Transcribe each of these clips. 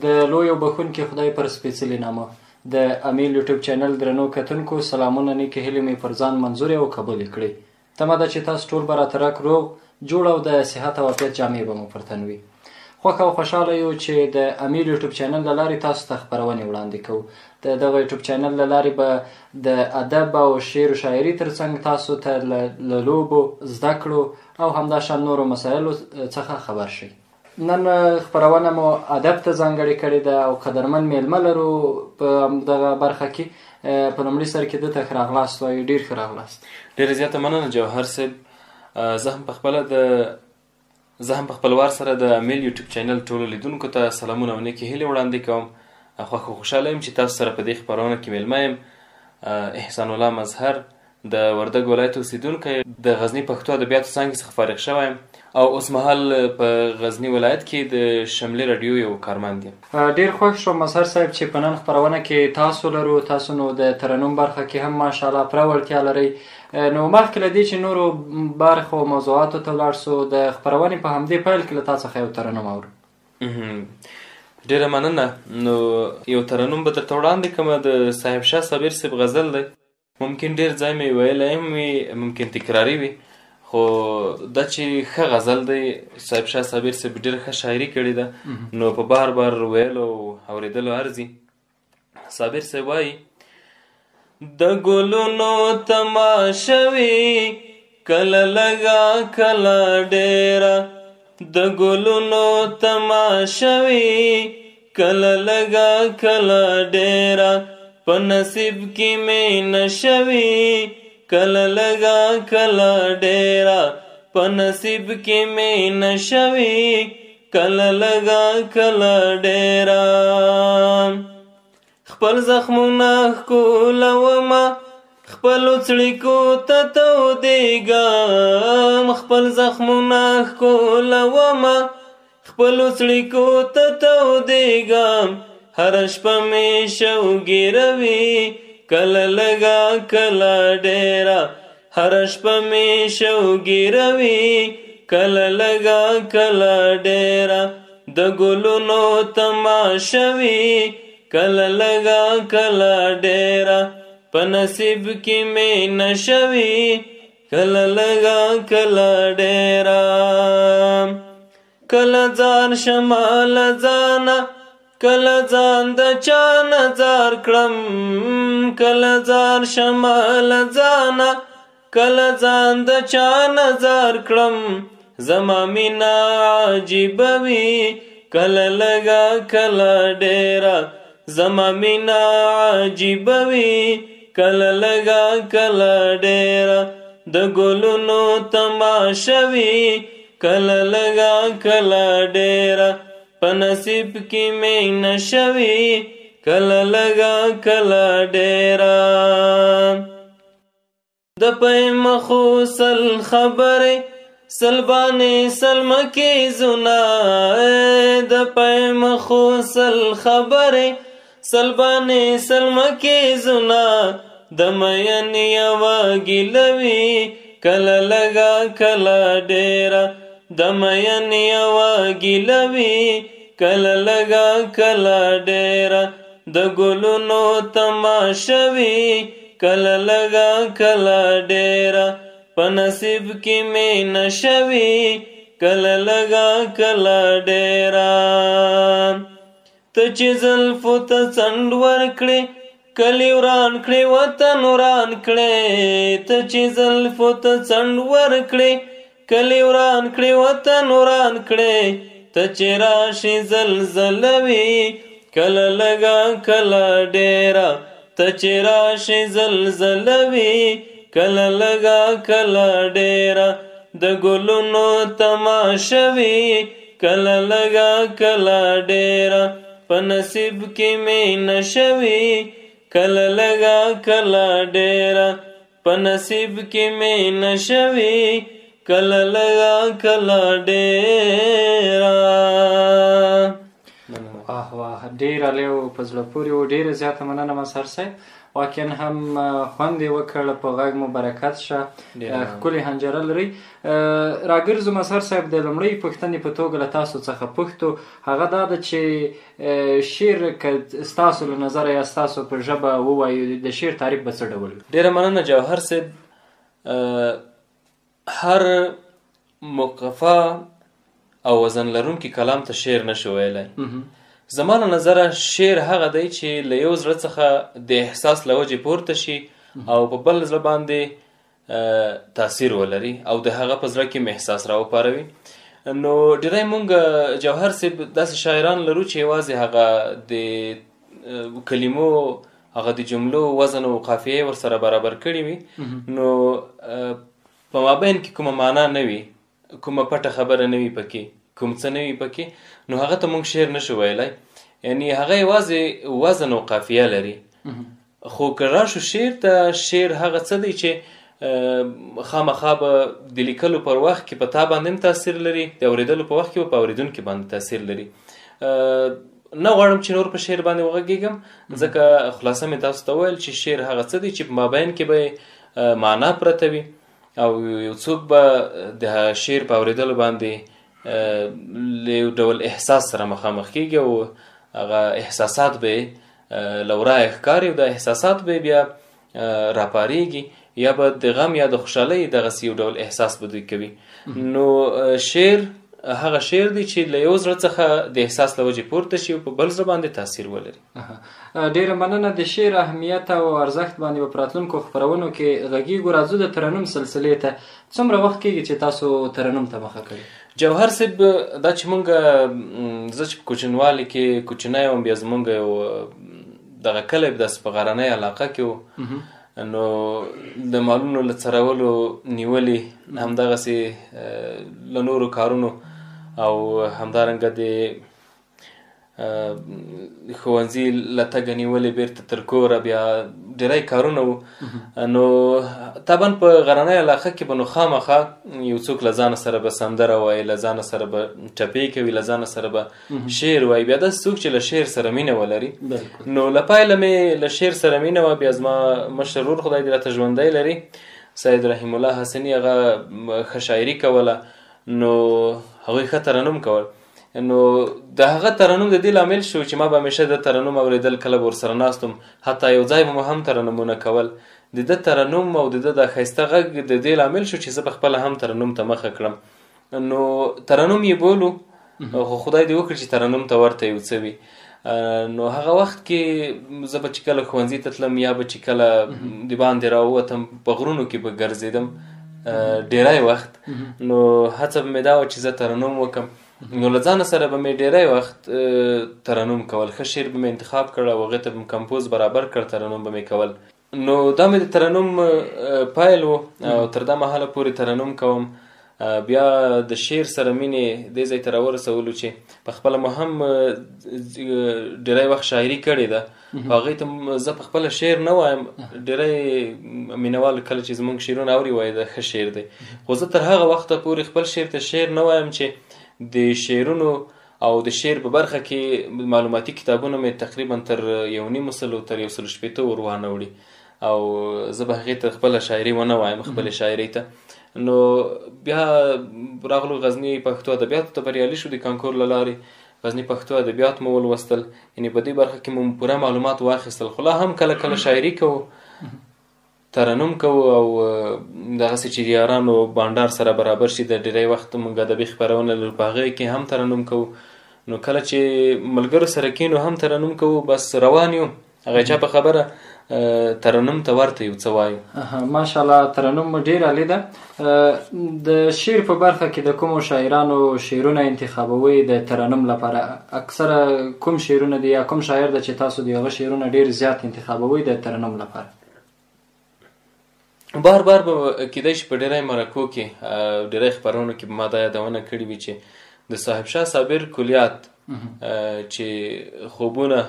د لوی او بخښونکي خدای پر سپېڅلي نامه د امیل یوټیوب چینل درنو کتونکو سلامونه، نیکې هیلې مې پر ځان منظورې او قبولې کړئ. تمه ده چې تاسو ټول به راته رک روغ جوړ او د صحت او عافیت جامې به مو پر تن وي. خوښ او خوشحاله یو چې د امیل یوټیوب چینل له لارې تاسو ته خپرونې وړاندې کوو. د دغه یوټیوب چینل له لارې به د ادب او شعر و شاعري ترڅنګ تاسو ته له لوبو، زده کړو او همداشان نورو مسایلو څخه خبر شئ. نن خپرونه مو ادب ته ځانګړې کړې ده او قدرمن میلمه لرو په دغه برخه کې. په لومړي سر کې ده ته ښه راغلاست وایو. ډېر ښه راغلاست. ډېره زیاته مننه جوهر صاحب. زه هم په خپل وار سره د امیل یوټیوب چینل ټولو لیدونکو ته سلامونه او نیکې هیلې وړاندې کوم. خوښ او خوشحاله یم چې تاسو سره په دې خپرونه کې میلمه یم. احسان الله مظهر، د وردګ ولایت اوسېدونکی، د غزني پښتو ادبیاتو څانګې څخه فارغ شوی یم او اوسمهال په غزني ولایت کې د شملې راډیو یو کارمند یم. ډېر خوښ شوم مظهر صاحب چې په نن خپرونه کې تاسو لرو. تاسو نو د ترنم برخه کې هم ماشاءالله پوره وړتیا لرئ. نو مخکې له دې چې نورو برخو او موضوعاتو ته ولاړ سو، د خپرونې په همدې پیل کې له تا څخه یو ترنم اورو. ډېره مننه. نو یو ترنم به درته وړاندې کړم، د صاحب شاه صابر صاحب غزل دی. ممکن ډېر ځای مې ویلی هم وي، ممکن تکراري وي، خو دا چې ښه غزل دی، صاحب شاه صابر صاحب ډېره ښه شاعري کړې ده، نو په بار بار ویلو او اورېدلو ارزي. صابر صاحب وایي: د ګلونو تماشه وي کله لږه کله ډېره، د ګلونو تماشه وي کله لږه کله ډېره، په نصیب کې مې نشوي کله لږه کله ډېره، په نصیب کې مې نشوي کله لږه کله ډېره. خپل زخمونه ښکلومه خپلو څړیکو ته تودېږم، خپل زخمونه ښکلومه خپلو څړیکو ته تودېږم، هره شپه مې شوګیروي کله لږه کله ډېره، هره شپه مې شوګیروي کله لږه کله ډېره، د ګلونو تماشه وي کله لږه کله ډېره، په نصیب کې مې نشوي کله لږه کله ډېره. کله ځان شمه له ځانه، کله ځان د چا نه ځار کړم، کله ځان شمه له ځانه، کله ځان د چا نه ځار کړم، زما مینه عجیبه وي کله لږه کله ډېره، زما مینه عجیبه وي کله لږه کله ډېره، د ګلونو تماشه وي کله لږه کله ډېره، په نصیب کې مې نشوي کله لږه کله ډېره. د پۍ مخو سل خبرې سل باندې سل مکې زونه، د پۍ مخو سل خبرې سل باندې سل مکې زونه، د مین یوه ګیله وي کله لږه کله ډېره، د مین یوه ګیله وي کله لږه کله ډېره، د ګلونو تماشه وي کله لږه کله ډېره، په نصیب کې مې نشوي کله لږه کله ډېره. ته چې زلفو ته څنډ ورکړې کلی وران کړې وطن وران کړې، ته چې زلفو ته څنډ ورکړې کلی وران کړې وطن وران کړې، ته چې راشي زلزله وي کله لږه کله ډېره، ته چې راشي زلزله وي کله لږه کله ډېره، د ګلونو تماشه وي کله لږه کله ډېره، په نصیب کې مې نشوي کله لږه کله ډېره، په نصیب کې مې نشوي کله لږه کله ډېره. واه واه، ډېر عالي او په زړه پورې و. ډېره زیاته مننه مظهر صاحب، واقعا هم خوند یې وکړ، په غږ مو برکت شه، ښکلې حنجره لرئ. راګرځو مظهر صاحب د لومړۍ پوښتنې په توګه له تاسو څخه پوښتو، هغه دا ده چې شعر که ستاسو له نظره یا ستاسو په ژبه ووایو، د شعر تعریف به څه ډول وي؟ ډېره مننه جوهر صاحب. هر مقفا او وزن لرونکي کلام ته شعر نشو ویلی. زما له نظره شعر هغه دی چې له یو زړه څخه د احساس له وجې پورته شي او په بل زړه باندې تاثیر ولري او د هغه په زړه کې هم احساس راوپاروي. نو ډېری مونږ جوهر صاحب داسې شاعران لرو چې یوازې هغه د کلمو، هغه د جملو وزن او قافیې ورسره برابر کړي وي، نو په مابین کې کومه معنا نه وي، کومه پټه خبره نه وي پکې، کوم څه نه وي پکې، نو هغه ته مونږ شعر نشو ویلی. یعنی هغه یوازې وزن او قافیه لري. خو که راشو شعر ته، شعر هغه څه دی چې خامخا به د لیکلو پر وخت کې په تا باندې هم تاثیر لري، د اورېدلو په وخت کې به په اورېدونکي باندې تاثیر لري. نه غواړم چې نور په شعر باندې وغږېږم، ځکه خلاصه مې تاسو ته وویل چې شعر هغه څه دی چې په مابین کې به معنا پرته وي او یو څوک به د شعر په اورېدلو باندې له یو ډول احساس سره مخامخ کېږي او هغه احساسات به له ورایه ښکاري او دا احساسات به بیا راپارېږي، یا به د غم یا د خوشحالۍ دغسې یو ډول احساس به دوی کوي. نو شعر هغه شعر دی چې له یو زړه څخه د احساس له وجې پورته شي او په بل زړه باندې تاثیر ولري. ډېره مننه. د شعر اهمیت او ارزښت باندې به په راتلونکو خپرونو کې غږېږو. راځو د ترنم سلسلې ته. څومره وخت کېږي چې تاسو ترنم ته مخه کړې؟ جوهر صاحب، دا چې مونږ، زه چې په کوچنیوالي کې کوچنی وم، بیا زمونږ یو دغه کلی داسې په غرنۍ علاقه کې و، نو د مالونو له څرولو نیولې همدغسې له نورو کارونو او همدارنګه د ښوونځي له تګه نیولې بیرته تر کوره بیا ډېری کارونه وو. نو طبعا په غرنۍ علاقه کې به نو خامخا یو څوک له ځانه سره به سندره وایي، له ځانه سره به ټپې کوي، له ځانه سره به شعر وایي. بیا داسې څوک چې له شعر سره مینه ولري، نو له پیله مې له شعر سره مینه وه. بیا زما مشر ورور، خدای دې راته ژوندی لري، سید رحیم الله حسني، هغه ښه شاعري کوله، نو هغوی ښه ترنم کول. نو د هغه ترنم د دې لامل شو چې ما به همیشه د ترنم اورېدل، کله به ورسره ناست وم، حتی یو ځای به مو هم ترنمونه کول. د ده ترنم او د ده د ښایسته غږ د دې لامل شو چې زه په خپله هم ترنم ته مخه کړم. نو ترنم یې بولو، خو خدای دې وکړي چې ترنم ته ورته یو څه وي. نو هغه وخت کې زه به چې کله ښوونځي ته تلم یا به چې کله د باندې راووتم، په غرونو کې به ګرځېدم ډېری وخت، نو هڅه به مې دا وه چې زه ترنم وکړم. نو له ځانه سره به مې ډېری وخت ترنم کول، ښه شعر به مې انتخاب کړ او هغې ته به مې کمپوز برابر کړ، ترنم به مې کول. نو دا مې د ترنم پیل و او تر دا مهاله پورې ترنم کوم. بیا د شعر سره مینې دې ځای ته راورسولو چې په خپله مو هم ډېری وخت شاعري کړې ده، خو هغې ته زه په خپله شعر نه وایم. ډېری مینهوال کله چې زموږ شعرونه اوري وایي دا ښه شعر دی، خو زه تر هغه وخته پورې خپل شعر ته شعر نه وایم چې د شعرونو او د شعر په برخه کې معلوماتي کتابونه مې تقریبا تر 1.5 سلو تر 160 ور وانه وړي او زه به هغې ته خپله شاعري ونه وایم، خپلې شاعرۍ ته. نو بیا راغلو غزني پښتو ادبیاتو ته بریالي شو، د کانکور له لارې غزني پښتو ادبیات مو ولوستل، یعنې په دې برخه کې مو پوره معلومات واخیستل. خو لا هم کله کله شاعري کوو، ترنم کوو او دغسې چې یارانو بانډار سره برابر شي، د ډېری وخت موږ ادبي خپرونه لرو، په هغې کې هم ترنم کوو. نو کله چې ملګرو سره کینو هم ترنم کوو، بس روان یو، هغه چا په خبره ترنم ته ورته یو څه وایو. ماشاءالله، ترنم مو ډېر عالي ده. د شعر په برخه کې د کومو شاعرانو شعرونه انتخابوئ د ترنم لپاره؟ اکثره کوم شعرونه دي یا کوم شاعر ده چې تاسو د هغه شعرونه ډېر زیات انتخابوئ د ترنم لپاره؟ بار بار به کېدای شي په ډېری مرکو کې، ډېری خپرونو کې به ما دا یادونه کړې وي چې د صاحب شاه صابر کلیات چې خوبونه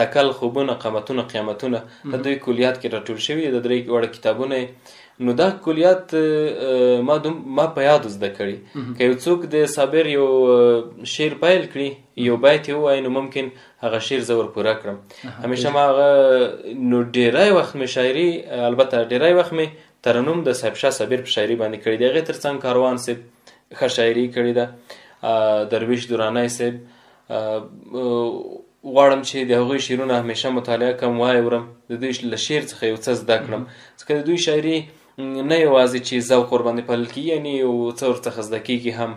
تکل، خوبونه، قامتونه، قیامتونه، د دوی کلیات کې راټول شوي د درې واړه کتابونه. نو دا کلیات ما په یاد زده کړي. که یو څوک د صابر یو شعر پیل کړي، یو بیت یې ووایي، نو ممکن هغه شعر زه ور پوره کړم. همیشه ما هغه، نو ډېری وخت مې شاعري، البته ډېری وخت مې ترنم د صاحب شاه صابر په شاعري باندې کړې دی. هغې تر څنګ کاروان صاحب ښه شاعري کړې ده، درویش درانی صاحب. غواړم چې د هغوی شعرونه همیشه مطالعه کړم، واورم، د دوی له شعر څخه یو څه زده کړم، ځکه د دوی شاعري نه یوازې چې ذوق ورباندې پالل کېږي، یعنې یو څه ورڅخه زده کېږي هم،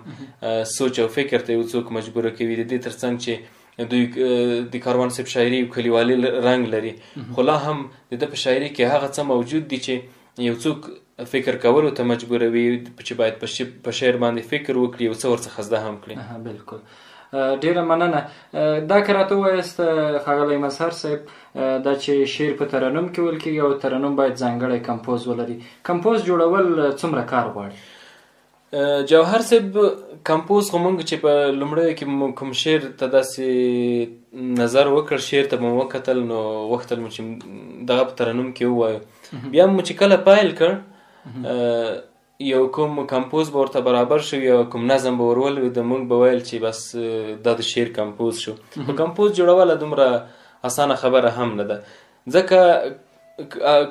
سوچ او فکر ته یو څوک مجبوره کوي. د دې ترڅنګ چې دوی د کاروان صاحب شاعري یو کلیوالي رنګ لري، خو لا هم د ده په شاعري کې هغه څه موجود دي چې یو څوک فکر کولو ته مجبوروي، چې باید په شعر باندې فکر وکړي، یو څه ورڅخه زده هم کړي. بالکل، ډېره مننه. دا که راته ووایاست ښاغلی مظهر صاحب، دا چې شعر په ترنم کې ویل کېږي او ترنم باید ځانګړی کمپوز ولري، کمپوز جوړول څومره کار غواړي؟ جوهر صاحب، کمپوز خو مونږ چې په لومړیو کې مو کوم شعر ته داسې نظر وکړ، شعر ته مو وکتل، نو غوښتل مو چې دغه په ترنم کې ووایو. بیا مو چې کله پیل کړ، یو کوم کمپوز به ورته برابر شو، یو کوم نظم به ور ولوېده، موږ به ویل چې بس دا د شعر کمپوز شو. خو کمپوز جوړوله دومره اسانه خبره هم نه ده، ځکه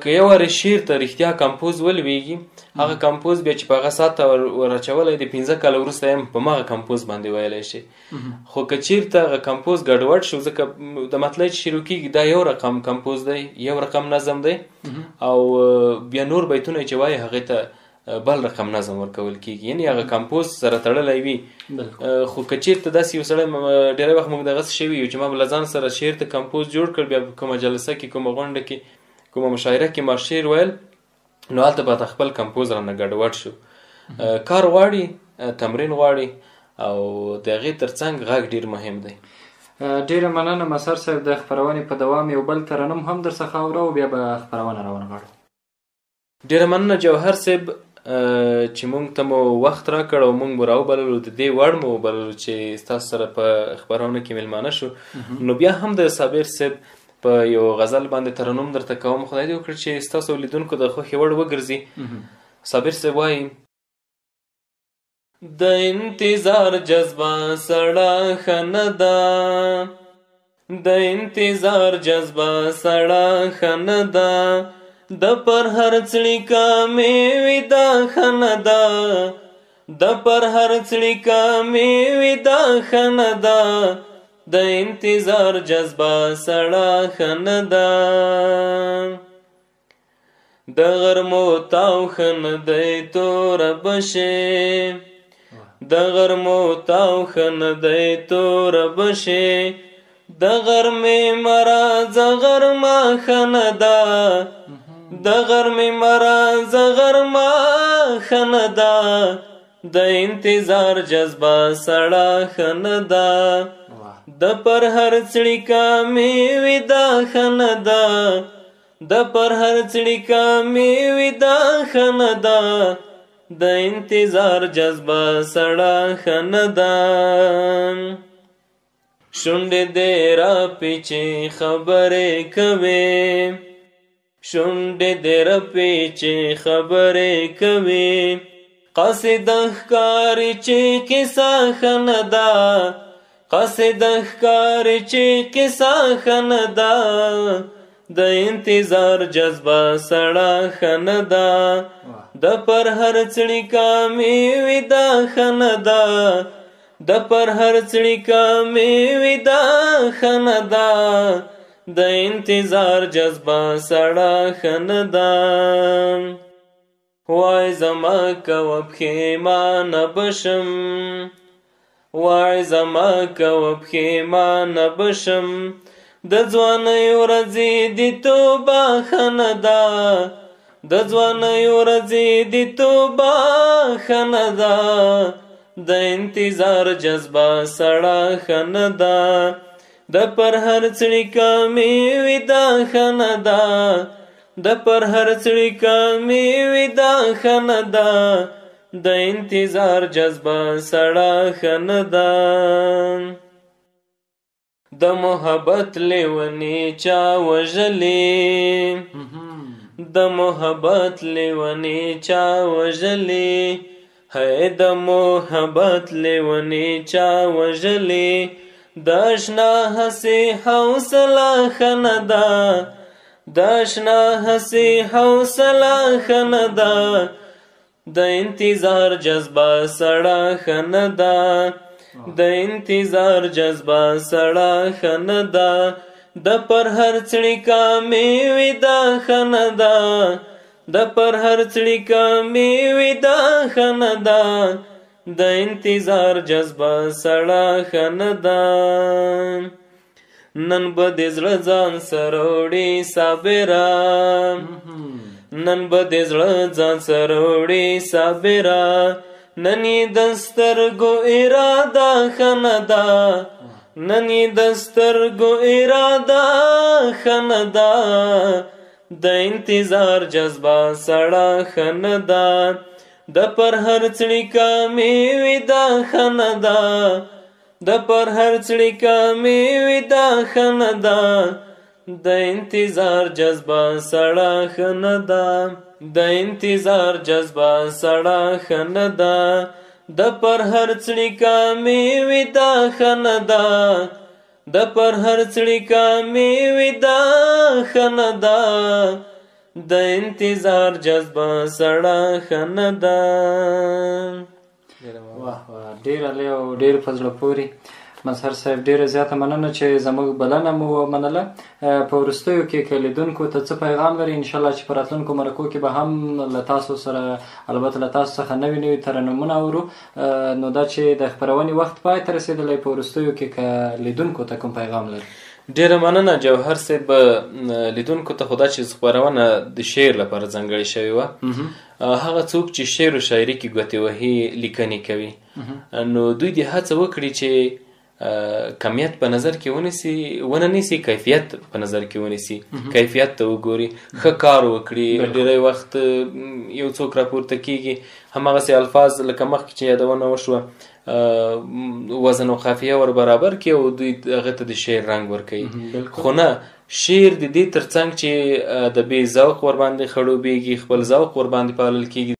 که یو وارې شعر ته رښتیا کمپوز ولوېږي، هغه کمپوز بیا چې په هغه ساعت ته ور اچولی دی، 5 کاله وروسته یې هم په هماغه کمپوز باندې ویلی شي. خو که چېرته هغه کمپوز ګډوډ شو، ځکه د مطلع چې شروع کېږي دا یو رقم کمپوز دی، یو رقم نظم دی، او بیا نور بیتونه چې وایي هغې ته بل رقم نظم ورکول کېږي، یعنې هغه کمپوز سره تړلی وي. خو که چېرته داسې یو سړی، ډېری وخت موږ دغسې شوي یو چې ما به له ځان سره شعر ته کمپوز جوړ کړ، بیا په کومه جلسه کې، کومه غونډه کې، کومه مشاعره کې ما شعر ویل، نو هلته به خپل کمپوز رانه ګډوډ شو. کار غواړي، تمرین غواړي، او د هغې ترڅنګ غږ ډېر مهم دی. ډېره مننه مظهر صاحب. د خپرونې په دوام یو بل ترنم هم درڅخه اورو، بیا به خپرونه راونغاړو. ډېره مننه جوهر صاحب چې مونږ ته مو وخت راکړ او مونږ مو راوبللو، د دې وړ مو وبللو چې ستاسو سره په خپرونه کې مېلمانه شو. نو بیا هم د صابر صاحب په یو غزل باندې ترنم درته کوم، خدای دې وکړي چې ستاسو لیدونکو د خوښې وړ وګرځي. صابر صاحب وایي: د انتظار جذبه سړه ښه نه ده، د انتظار جذبه سړه ښه نه ده، د پر هر څړیکه مې وي دا ښه نه ده، د پر هر څړیکه مې وي دا ښه نه ده، د انتظار جذبه سړه ښه نه ده، د غرمو تاو ښه نه دی توره به شي، د غرمو تاو ښه نه دی توره به شي، د غرمې مه راځه غرمه ښه نه ده، د غرمې مه راځه غرمه ښه نه ده، د انتظار جذبه سړه ښه نه ده، د پر هر څړیکه مې وي دا ښه نه ده، د پر هر څړیکه مې وي دا ښه نه ده، د انتظار جذبه سړه ښه نه ده. شونډې دې راپیچې خبرې کوي، شونډې دې راپیچې خبرې کوي، قاصده ښکاري چې کیسه ښه نه ده، قاصده ښکاري چې کیسه ښه نه ده، د انتظار جذبه سړه ښه نه ده، د پر هر څړیکه مې وي دا ښه نه ده، د پر هر څړیکه مې وي دا ښه نه ده، د انتظار جذبه سړه ښه نه ده. وای زما کوه پښېمانه به شم، وای زما کوه پښېمانه به شم، د ځوانۍ ورځې دي توبه ښه نه ده، د ځوانۍ ورځې دي توبه ښه نه ده، د انتظار جذبه سړه ښه نه ده، د پر هر څړیکه مې وي دا ښه نه ده، د پر هر څړیکه مې وي دا ښه نه ده، د انتظار جذبه سړه ښه نه ده. د محبت لیونی چا وژلی، د محبت لیونی چا وژلی، هی د محبت لیونی چا وژلی. د اشنا هسې حوصله ښه نه ده، د اشنا هسې حوصله ښه نه ده، د انتظار جذبه سړه ښه نه ده، د انتظار جذبه سړه ښه نه ده، د پر هر څړیکه مې وي دا ښه نه ده، د پر هر څړیکه مې وي دا ښه نه ده، د انتظار جذبه سړه ښه نه ده. نن به د زړه ځان سره وړي صابره، نن به د زړه ځان سره وړي صابره، نن یې د سترګو اراده ښه نه ده، نن یې د سترګو اراده ښه نه ده، د انتظار جذبه سړه ښه نه ده، د پر هر څړیکه مې وي دا ښه نه ده، د پر هر څړیکه مې وي دا ښه نه ده، د انتظار جذبه سړه ښه نه ده، د انتظار جذبه سړه ښه نه ده، د پر هر څړیکه مې وي دا ښه نه ده، د پر هر څړیکه مې وي دا ښه نه ده، د انتظار جذبه سړه ښه نه ده. واه واه، ډېر عالي او ډېر په زړه پورې. مظهر صاحب ډېره زیاته مننه چې زموږ بلنه مو ومنله. په وروستیو کې که لیدونکو ته څه پیغام لري، انشاءالله چې په راتلونکو مرکو کې به هم له تاسو سره، البته له تاسو څخه نوي نوي ترنمونه اورو، نو دا چې د خپرونې وخت پای ته رسېدلی، په وروستیو کې که لیدونکو ته کوم پیغام لري؟ ډېره مننه جوهر صاحب. لیدونکو ته خو دا چې خپرونه د شعر لپاره ځانګړې شوې وه، هغه څوک چې شعر او شاعري کې ګوتې وهي، لیکنې کوي، نو دوی دې هڅه وکړي چې کمیت په نظر کې ونیسي، ونه نیسي، کیفیت په نظر کې ونیسي، کیفیت ته وګوري، ښه کار وکړي. ډېری وخت یو څوک راپورته کیږي، هماغسې الفاظ لکه مخکې چې یادونه وشوه، وزن او قافیه ور برابر کړي او دوی هغه ته د شعر رنګ ورکوي. خو نه، شعر د دې ترڅنګ چې ادبي ذوق ورباندې خړوبېږي، خپل ذوق ورباندې پالل کېږي.